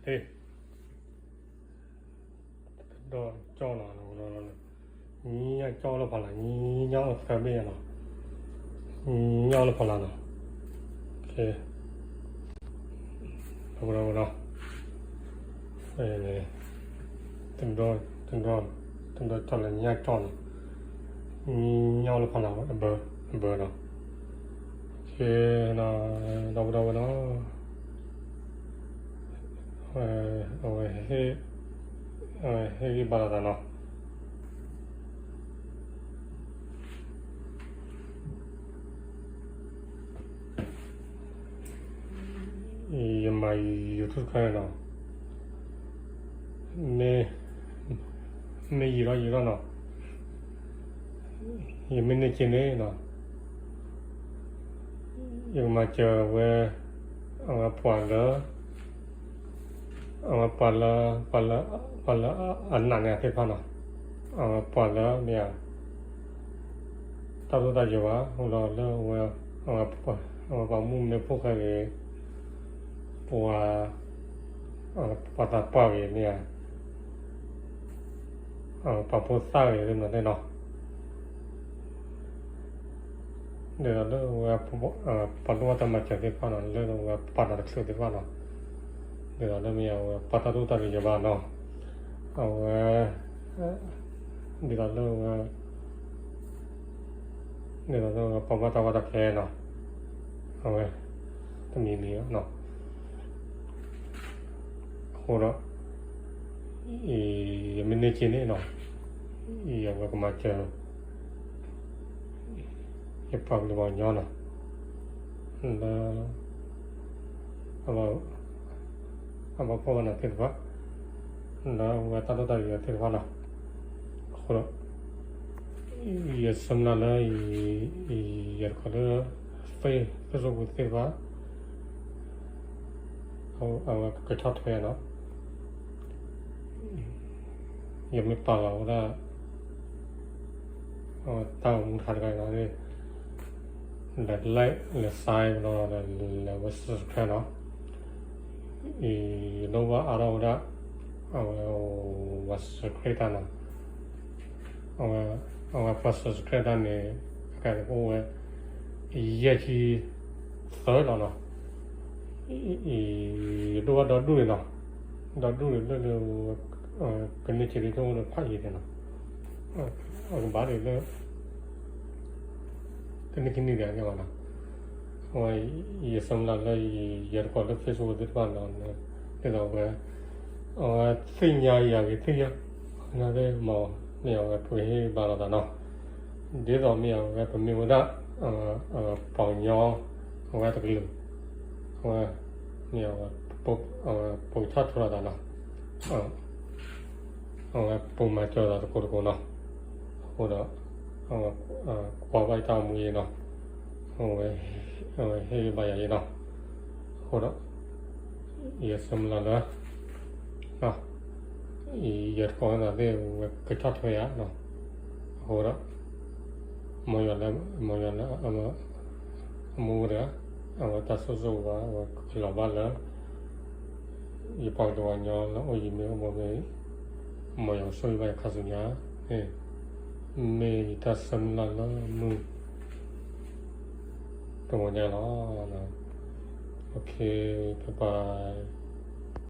ဟ့ၣ် ဒီးကၠီနီၤ, ညါကၠီလၢဖီလာ်, ညါအီၣ်သၢဘ့ၣ်နီၤ, ညါအီၣ်လၢဖီလာ်နီၤ, ဝဲဒီး တဒီ တဒီ တဒီကၠီလၢညါကၠီနီၤ, ညါအီၣ်လၢဖီလာ် အဘၢ အဘၢနီၤ, ဒီးဝဲဒီးဝဲနီၤ အဝဲ အဝဲဟ့ၣ်ဂံၢ်ဘါလိာ်သးနီၤ, ယမၤ YouTube ခါန့ၣ်နီၤ, မ့ၢ် မ့ၢ်ယံာ်ထီၣ်ယံာ်ထီၣ်နီၤ, ယမ့ၢ်န့ၢ်က့ၤန့ၣ်နီၤ, ယကမၤစၢၤဝဲ အဝဲပှၤလၢ အဝဲပှၤလၢ ပှၤလၢ ပှၤလၢအနာ်န့ၢ်သ့ၣ်တဖၣ်နီၤ, အဝဲပှၤလၢမ့ၢ်ဧါ တၢ်ဒိၣ်တၢ်ယၢၤဘၣ်, အဃိဒီးလၢဝဲ အဝဲပှၤမုၣ်မ့ၢ်ဖိၣ်ဃဲဂ့ၤ, ပှၤ ပှၤသးပှၢ်ဂ့ၤမ့ၢ်ဧါ, ပှၤဖိသၣ်ဂ့ၤသ့ၣ်မနုၤသ့ၣ်နီၤ, ဒ်သိးလၢဝဲ ပှၤလိၣ်ဘၣ်တၢ်မၤစၢၤသ့ၣ်တဖၣ်နီၤ, လၢဝဲပှၤနီၤတချုးသ့ၣ်တဖၣ်နီၤ, ဒ်သိးလၢမ့ၢ်အဝဲပှၤတၢ်ဒိၣ်တၢ်ယၢၤဘၣ်နီၤ, အဝဲ ဒ်သိးလၢဝဲ ဒ်သိးလၢပှၤဘၣ်တၢ်ဝဲတၢ်ခဲနီၤ, အဝဲ တမံၤမံၤနီၤ, အဃိဒီး ယမ့ၢ်န့ၢ်က့ၤန့ၣ်နီၤ, ယဝဲကမၤစၢၤ ယပှၤကလုာ်ပှၤကညီနီၤ, လၢ အဘၣ်ဖှီၣ်ဘၣ်နးသ့ၣ်တဖၣ်, လၢအဝဲတၢ်ဒိၣ်တၢ်ယၢၤသ့ၣ်တဖၣ်နီၤ, အဃိဒီး ယဆၢမုၢ်လၢ်လၢ ယတကိးလၢ Facebook သ့ၣ်တဖၣ် အဝဲကဆီၣ်ထွဲနီၤ, ယမ့ၢ်ပာ်လီၤဝဲဒၣ် အဝဲတၢ်အိၣ်မူတခါတခါနီၤ, လဲၤ like လဲၤ share နီၤ, လဲၤဝဲ subscribe နီၤ, ယဒိၣ်ဘၣ်အါထီၣ်ဝဲဒၣ် အဝဲ subscribe တၢ်နီၤ, အဝဲ အဝဲပှၤ subscribe တၢ်န့ၣ် အကဲန့ၣ်ကအိၣ်ဝဲ ယဲၢ်ဆံသၢလီၤနီၤ, ယဒိၣ်ဘၣ်ဒီဒူၣ်န့ၣ်နီၤ, ဒီဒူၣ်န့ၣ်လၢ ကန့ၢ်က့ၤဒ်သိးလၢဖးယံၤန့ၣ်နီၤ, အကဘၣ်ဒ်လၢ တနံၣ်ခံနံၣ်ဒံးန့ၣ်ဘၣ်နီၤ, အဝဲ ယဆၢမုၢ်လၢ်လၢ ယတကိးလၢ Facebook သ့ၣ်တဖၣ်နီၤ, ဒ်သိးဝဲ အဝဲသ့ၣ်ညါယၤဂ့ၤ သ့ၣ်ညါ သ့ၣ်မၤ မ့ၢ်အဝဲပကဟ့ၣ်ဘါလိာ်သးနီၤ, ဒ်သိးမ့ၢ်အဝဲပမ့ၢ်ဝဲဒၣ် ပှၤကညီ အဝဲတကလုာ် အဝဲ မ့ၢ်အဝဲ ပကဆီၣ်ထွဲလိာ်သးနီၤ, အဝဲပမၤစၢၤသးသကိးသကိးနီၤ, အဃိဒီး အဝဲ ကွၢ်ဘၣ်ယတၢ်အိၣ်မူအံၤနီၤ, အဝဲ အဝဲဟ့ၣ်ဂံၢ်ဘါယၤအံၤနီၤ, အဃိဒီး ယဆၢမုၢ်လၢ်လၢ ယတကိးသ့ၣ်ဝဲကဆီၣ်ထွဲယၤနီၤ, အဃိဒီး မ်ယွၤလၢ မ်ယွၤလၢ အမူဝဲတဂၤ အဝဲတၢ်ဆိၣ်ဂ့ၤဝဲ အဝဲကလီၤဘၣ်လၢ ယပှၤကလုာ်ပှၤကညီလၢအိၣ်ယံၤမ့ၢ်အိၣ်ဘူးမ့ၢ်ဂ့ၤ, မ်ယွၤကဆိၣ်ဂ့ၤဘၣ်ယခါဆူညါ, မ့ၢ်ယတၢ်ဆၢမုၢ်လၢ်လၢမုၢ် တဂီၤညါလီၤ. ပပာ်